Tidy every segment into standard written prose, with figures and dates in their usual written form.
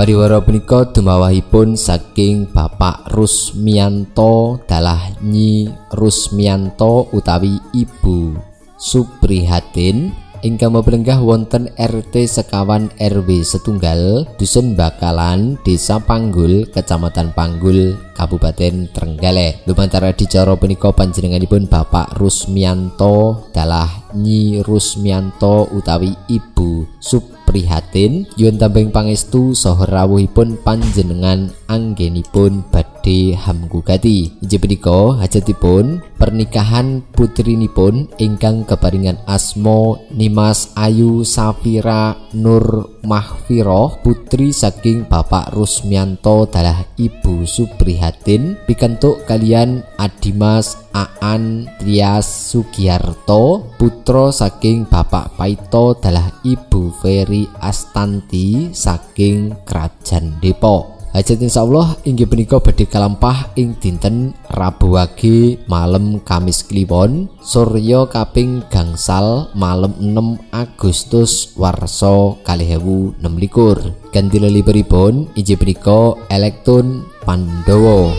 Pariwara punika dumawahipun saking Bapak Rusmianto dalah Nyi Rusmianto utawi Ibu Suprihatin ingkang maplenggah wonten RT sekawan RW setunggal Dusun Bakalan, Desa Panggul, Kecamatan Panggul, Kabupaten Trenggalek. Lumantar adicara punika panjenenganipun Bapak Rusmianto dalah Nyi Rusmianto utawi Ibu Suprihatin nyuwun tambeng pangestu saha rawuhipun panjenengan anggenipun badhe hamgugati. Inggih punika hajatipun pernikahan putrinipun ingkang keparingan asma Nimas Ayu Safira Nur Mahfiroh, putri saking Bapak Rusmianto dalah Ibu Suprihatin, pikantuk kalian Adimas Aan Trias Sugiarto, putra saking Bapak Paito dalah Ibu Ferry Astanti saking Krajan Depok. Hajat insyaallah inggih punika badhe kalampah ing dinten Rabu Wage malem Kamis Kliwon surya kaping gangsal malem 6 Agustus warsa 2026. Ganti leliberipun inggih punika Elektron Pandowo.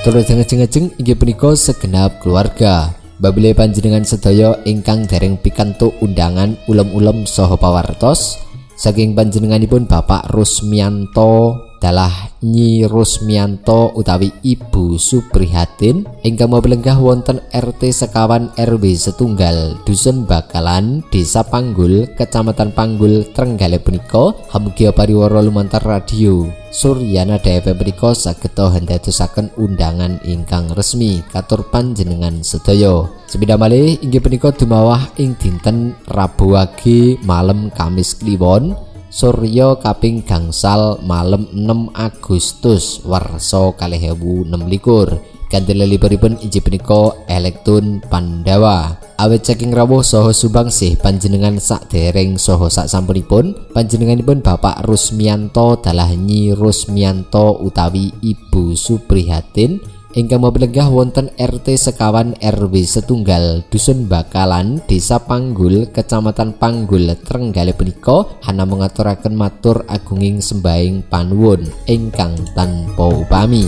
Tur ngajeng-ngajeng inggih punika segenap keluarga. Babile panjenengan sedaya ingkang dereng pikantuk undangan ulem-ulem saha pawartos saking panjenenganipun Bapak Rusmianto dalah Nyi Rusmianto utawi Ibu Suprihatin ingkang maplenggah wonten RT sekawan RW setunggal Dusun Bakalan, Desa Panggul, Kecamatan Panggul, Trenggalek punika hamugi pariwara lumantar radio Suryana FM punika saged ndadosaken undangan ingkang resmi katur panjenengan sedaya. Sepindah malih inggih punika dumawah ing dinten Rabu Wage malem Kamis Kliwon surya kaping gangsal malem 6 Agustus warsa 2026. Ganti leliberipun inggih punika Elektron Pandawa. Awit saking rawuh saha sumbangsih panjenengan sakdereng saha saksampunipun panjenenganipun Bapak Rusmianto dalah Nyi Rusmianto utawi Ibu Suprihatin ingkang maplenggah wonten RT sekawan RW setunggal Dusun Bakalan, Desa Panggul, Kecamatan Panggul, Trenggalek punika hana mengaturaken matur agunging sembahing panuwun ingkang tanpa upami.